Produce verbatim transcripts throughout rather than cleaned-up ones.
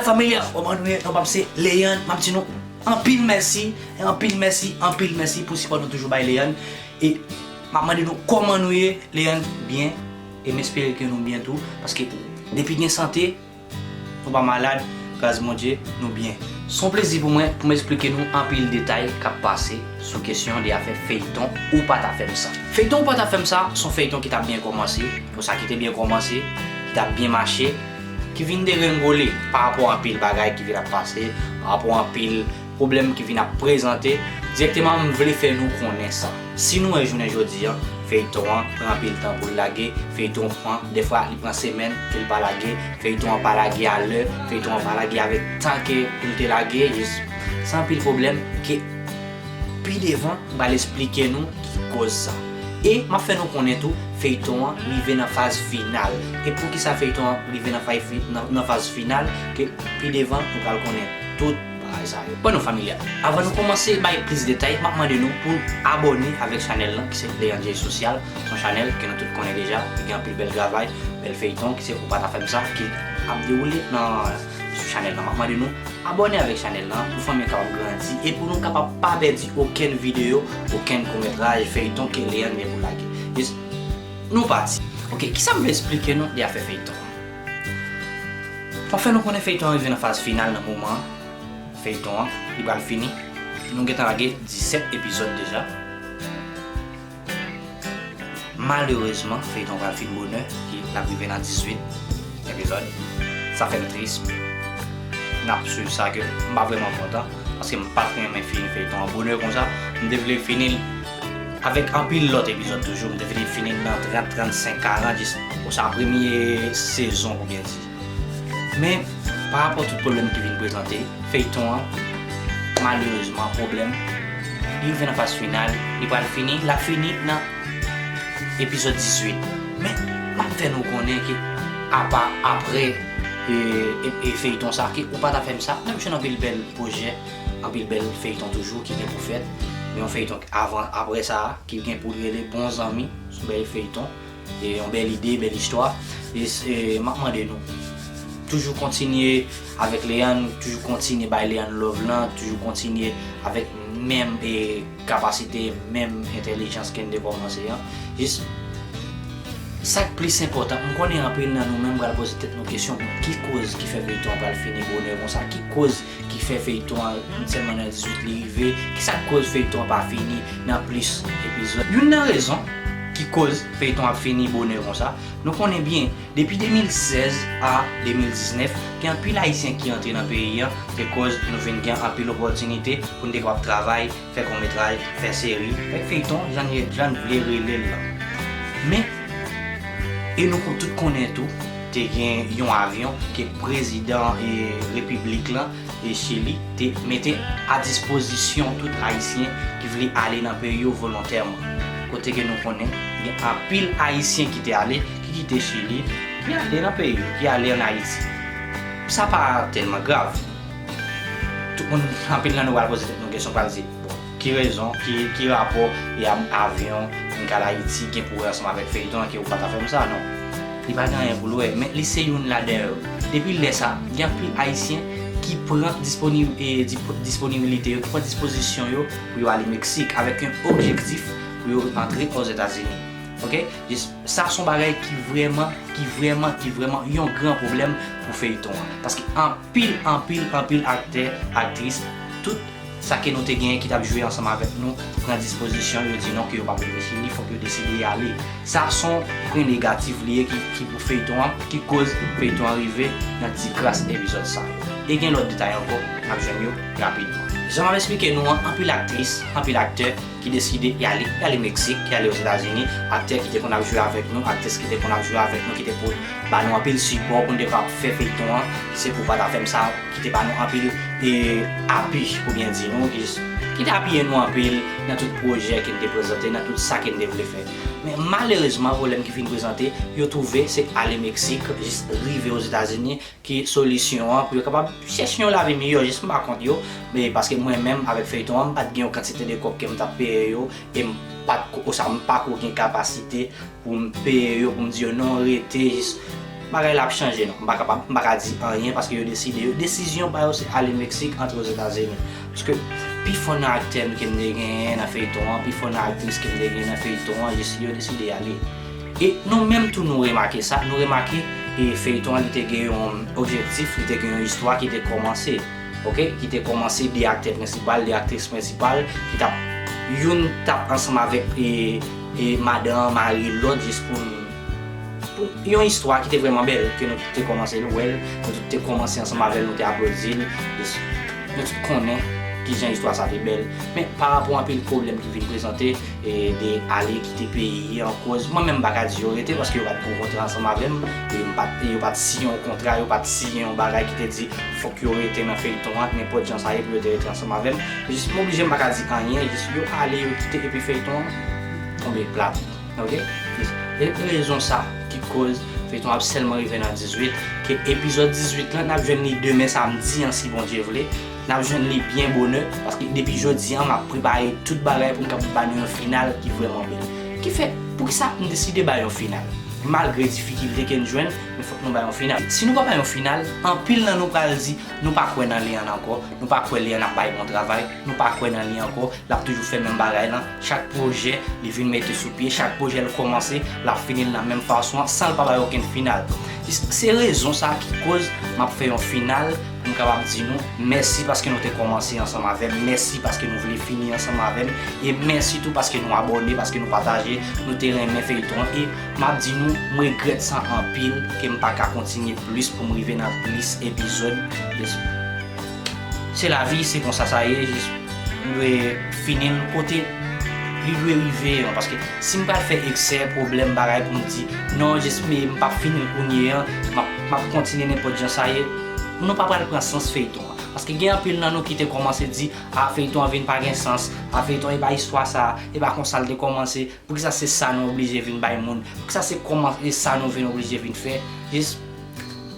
Fanmi a, kòman nou ye? Non pa m se Leyann. M ap di nou anpil mèsi, anpil mèsi, anpil mèsi pou sipò nou toujou bay Leyann. E m ap mande nou kòman nou ye? Leyann byen. E m espere ke nou byen tou. Paske depi gen sante, nou pa malad, gras Bondye, nou byen. Se yon plezi pou mwen pou m esplike nou anpil detay k ap pase sou kesyon de afè feyton Ou pa ta fè m sa. Feyton Ou pa ta fè m sa, se yon feyton ki t ap byen kòmanse, pou sa ki te byen kòmanse, ki t ap byen mache, ki vin degrengole pa rapò anpil bagay ki vin ap pase, pa rapò anpil pwoblèm ki vin ap prezante. Dirèkteman, m vle fè nou konnen sa. Si nou wè jounen jodi a, feyton an pran anpil tan pou l lage, feyton an, dèfwa, li pran semèn ke l pa lage, feyton an pa lage alè, feyton an pa lage avèk tan ke pou l te lage, jis, se anpil pwoblèm ke pi devan, m pral esplike nou ki koz sa. E m ap fè nou konnen tou, feyton an rive nan faz final. E poukisa feyton an rive nan faz fi-, nan, nan faz final, ke pi devan, nou pral konnen tout bagay sa yo. Bon, nou fanmi a, avan nou kòmanse bay plis detay, m ap mande nou pou abòne avèk chanèl lan, ki se Leandre Social. Se yon chanèl ke nou tout konnen deja, ki gen anpil bèl travay, bèl feyton, ki se Ou pa ta fè m sa, ki ap dewoule nan, sou chanèl lan. M ap mande nou abòne avèk chanèl lan pou fanmi an kapab grandi e pou nou kapab pa pèdi okenn videyo, okenn koumètraj, feyton ke Leyann gen pou lage. Jis, nou pati. Ok, kisa m vle esplike nou de afè feyton an? M ap fè nou konnen feyton an rive nan faz final nan moman an. Feyton an, li pral fini. Nou gentan lage disèt epizòd deja. Malerezman, feyton an pral fin bonè, ki l ap rive nan dizuit epizòd. Sa fè m tris. N ap swiv sa ke m pa vrèman kontan, paske m pa t renmen fini feyton an bonè konsa. M te vle fini l avèk anpil lòt epizòd toujou. M te vle fini l nan trant, trannsenk, karant, jis pou sa premye sezon, pou byen di. Men, pa rapò tout pwoblèm ki vin prezante, feyton an, malerezman, pwoblèm, li rive nan faz final, li pral fini, l ap fini nan epizòd dizuit. Men, m ap fè nou konnen ke apa, apre, e, e, e feyton sa, ke Ou pa ta fè m sa, n ap jwenn anpil bèl pwojè, anpil bèl feyton toujou ki gen pou fèt. Men yon feyton avan, apre sa, ki gen pou l rele Bon Zanmi, se yon bèl feyton. E yon bèl ide, bèl istwa. E se, m ap mande nou toujou kontinye avèk Leyann, toujou kontinye bay Leyann love lan, toujou kontinye avèk menm, e, kapasite, menm entèlijans ke n te kòmanse an. Jis, sa k plis enpòtan, m konnen anpil nan nou menm pral poze tèt nou kesyon, bon, ki koz ki fè feyton an pral fini bonè konsa? Ki koz ki fè feyton an sèlman nan dizuit li rive? Kisa k koz feyton an pa fini nan plis epizòd? Youn nan rezon ki koz feyton ap fini bonè konsa, nou konnen byen, depi de mil sèz a de mil diznèf, gen anpil Ayisyen ki antre nan peyi an, te koz nou vin gen anpil opòtinite pou n te kapab travay, fè koumètraj, fè seri, fè feyton, jan n, jan n vle rele l lan. Men, e nou kon-, tout konnen tou, te gen yon avyon ke prezidan, e, repiblik lan, e, Chili te mete a dispozisyon tout Ayisyen ki vle ale nan peyi yo volontèman. Kote ke nou konnen, gen anpil Ayisyen ki te ale, ki kite Chili, ki ale nan peyi yo, ki ale ann Ayiti. Sa pa tèlman grav. Tout moun, anpil nan nou pral poze tèt nou kesyon, pral di, bon, ki rezon, ki, ki rapò e a-, avyon Mwen Kal Ayiti gen pou wè ansanm avèk feyton an ke Ou pa ta fè m sa, non. Li pa gen anyen pou l wè, men li se youn ladan yo. Depi lè sa, gen anpil Ayisyen ki pran disponi-, e, di-, disponibilite yo, ki pran dispozisyon yo pou yo ale Meksik avèk yon objektif pou yo antre Ozetazini. Ok? Jis, sa se yon bagay ki vrèman, ki vrèman, ki vrèman yon gran pwoblèm pou feyton an. Paske anpil, anpil, anpil aktè, aktris, tout sa ke nou te genyen ki t ap jwe ansanm avèk nou, pran dispozisyon, yo di non, ke yo p ap rete Chili, fòk yo deside ale. Sa se yon pwen negatif li ye ki, ki pou feyton an, ki koz feyton an rive nan ti kras epizòd sa yo. E gen lòt detay ankò, n ap jwenn yo rapidman. Jan m ap esplike nou an, anpil aktris, anpil aktè ki deside y ale, y ale Meksik, y ale Ozetazini, aktè ki te konn ap jwe avèk nou, aktris ki te konn ap jwe avèk nou, ki te pou ba nou anpil sipò pou n te kapab fè feyton an, se pou pa ta fè m sa, ki te ba nou anpil, e, api, pou byen di nou, ki, ki te apiye nou anpil nan tout pwojè ke n te prezante, nan tout sa ke n te vle fè. Men malerezman, pwoblèm ki fin prezante, yo twouve se ale Meksik, jis rive Ozetazini, ki solisyon an, pou yo kapab chèche yon lavi miyò, jis m pa kont yo, men paske mwen menm, avèk feyton an, m pa t gen yon kantite de kòb ke m t ap peye yo, e m pa t ko-, oswa m pa ko gen kapasite pou m peye yo, pou m di yo non, rete, jis Bagay la ap chanje non. M pa kapab, m pa ka di anyen paske yo deside, yo, desizyon pa yo se ale Meksik, antre Ozetazini. Paske pifò nan aktè m ke m te genyen nan feyton an, pifò nan aktris ke m te genyen nan feyton an, jis yo deside ale. E nou menm tou nou remake sa, nou remake e feyton an li te gen yon objektif, li te gen yon istwa ki te kòmanse. Ok, ki te kòmanse de aktè prensipal, de aktris prensipal, ki t ap, youn t ap ansanm avèk e, e madan, mari lòt, jis pou n, pou yon istwa ki te vrèman bèl, ke nou tout te kòmanse wè l, nou tout te kòmanse ansanm avè l, nou te aplodi l, jis nou tout konnen kijan istwa sa te bèl. Men pa rapò anpil pwoblèm ki vin prezante, e de ale kite peyi an koz. Mwen menm m pa ka di yo rete paske yo pa t gen yon kontra ansanm avè m. E m pa t, yo pa t siyen yon kontra, yo pa t siyen yon bagay ki te di fòk yo rete nan feyton an, nenpòt jan sa ye pou yo te rete ansanm avè m. Jis m oblije m pa ka di anyen, jis yo ale, yo kite epi feyton an tonbe plat. Ok? Jis, e rezon sa ki koz feyton ap sèlman rive nan dizuit, ke epizòd dizuit lan n ap jwenn li demen samdi an si Bondye vle. N ap jwenn li byen bonè, paske depi jodi an, m ap prepare tout bagay pou m kapab ba nou yon final ki vrèman bèl. Ki fè, poukisa m deside ba yon final? Malgre difikilte ke n jwenn, men fòk nou ba yon final. Si nou pa ba yon final, anpil nan nou pral di, nou pa kwè nan Leyann ankò, nou pa kwè Leyann ap bay bon travay, nou pa kwè nan li ankò, l ap toujou fè menm bagay lan. Chak pwojè, li vin mete sou pye, chak pwojè l kòmanse, l ap fini l nan menm fason an, san l pa bay okenn final. Jis, se rezon sa ki koz m ap fè yon final pou m kapab di nou mèsi paske nou te kòmanse ansanm avè m, mèsi paske nou vle fini ansanm avè m, e mèsi tou paske nou abòne, paske nou pataje, nou te renmen feyton an, e m ap di nou, m regrèt sa anpil, ke m pa ka kontinye plis pou m rive nan plis epizòd. Jis, se lavi, se konsa sa ye, jis m dwe fini l kote li dwe rive an, paske si m pral fè eksè, pwoblèm, bagay pou m di, non, jis m, m p ap fini l kounye an, m ap, m ap kontinye nenpòt jan sa ye, nou pa pral pran sans feyton an. Paske gen anpil nan nou ki te kòmanse di, a, feyton an vin pa gen sans, a, feyton e pa istwa sa, e pa konsa l te kòmanse, poukisa se sa nou oblije vin bay moun, poukisa se kòman, e sa nou vin oblije vin fè, jis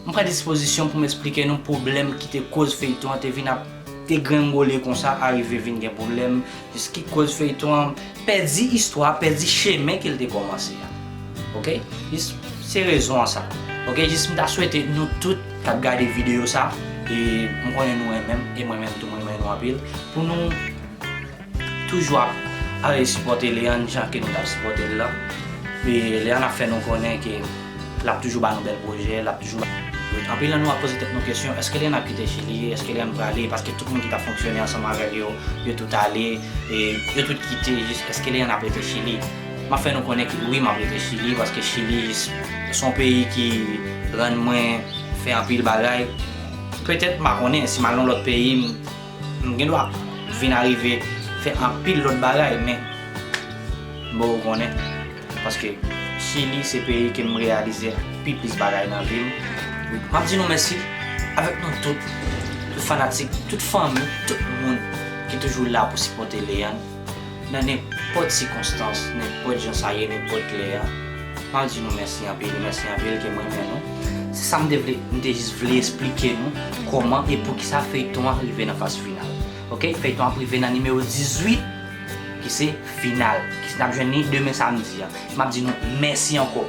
m pran dispozisyon pou m esplike nou pwoblèm ki te koz feyton an te vin ap degrengole konsa, arive vin gen pwoblèm, jis ki koz feyton an pèdi istwa, pèdi chemen ke l te kòmanse a. Ok? Jis se rezon an sa. Ok? Jis m ta swete nou tout k ap gade videyo sa, e m konnen nou renmen m, e mwen menm tou mwen renmen nou anpil, pou nou toujou ap ale sipòte Leyann jan ke nou t ap sipòte l lan. E Leyann ap fè nou konnen ke l ap toujou ba nou bèl pwojè, l ap toujou ba. Anpil nan nou ap poze tèt nou kesyon, èske Leyann ap kite Chili? Èske Leyann prale? Paske tout moun ki t ap fonksyone ansanm avè l yo, yo tout ale, e yo tout kite, jis èske Leyann ap rete Chili? M ap fè nou konnen ke wi, m ap rete Chili, paske Chili jis se yon peyi ki rann mwen fè anpil bagay. Petèt, m pa konnen, si m al nan lòt peyi, m, m gen dwa vin arive fè anpil lòt bagay, men m poko konnen. Paske Chili se peyi ke m reyalize pi plis bagay nan vi m. M ap di nou mèsi avèk nou tout, tout fanatik, tout fanmi, tout moun ki toujou la pou sipòte Leyann nan nenpòt sikonstans, nenpòt jan sa ye, nenpòt lè a. M ap di nou mèsi anpil, mèsi anpil ke m renmen nou. Se sa m te vle, m te jis vle esplike nou kòman e poukisa feyton an rive nan faz final. Ok, feyton an ap rive nan nimewo dizuit, ki se final, ki n ap jwenn li demen samdi a. M ap di nou mèsi ankò.